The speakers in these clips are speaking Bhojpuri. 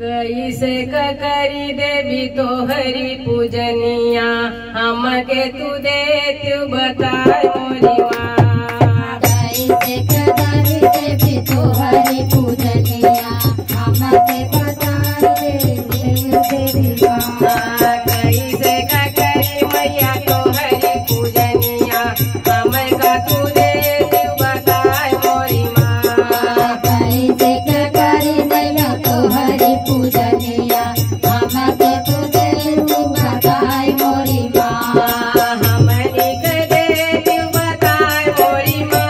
कैसे करी देवी तोहरी पूजनिया, हमके तू दे तू बताए मोरी माँ। कैसे करी देवी तोहरी पूजनिया, हमके बताए देवी माँ। कैसे करी मैया तोहरी पूजनिया, हमका तू दे तू बताए मोरी माँ। कैसे करी मैया तोहरी पूजनिया, हमके तू दे तू बताए मोरी माँ। हमनी के दे तू बताए मोरी माँ।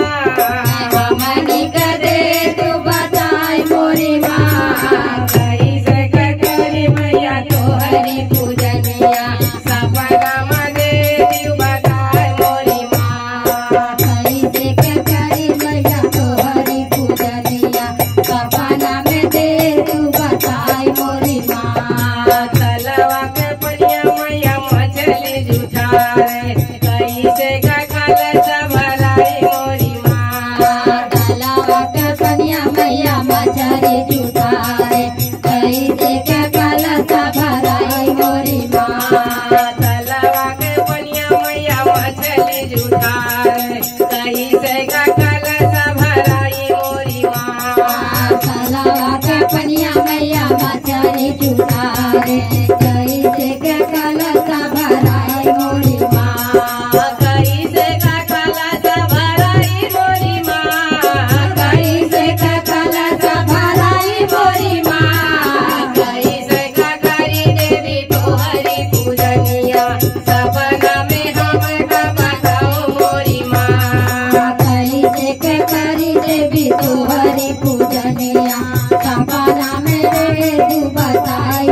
हमनी के दे तू बताए मोरी माँ। कैसे करी मैया तोहरी पूजनिया, सपना में दे तू बताए मोरी माँ। कैसे करी मैया तोहरी पूजनिया, सपना में दे तू बताए मोरी माँ। तलवा के पनिया मैया मछली जुठारे, कैसे का कलश भराई मोरी माँ। तलवा के पनिया मैया मछली जुठारे, कैसे के कलश भराई मोरी माँ। तलवा के पनिया मैया मछली जुठारे, कैसे का कलश भराई मोरी माँ। तलवा के पनिया मैया मछली जुठारे, कैसे के कलश भराई मोरी माँ। कैसे का कलश भराई मोरी माँ। कैसे के कलश भराई मोरी माँ। कैसे का करी देवी तोहरी पूजनिया, सपना में हमका बताओ मोरी माँ। कैसे के करी देवी तोहरी पूजनिया, सपना में रे तू बताई।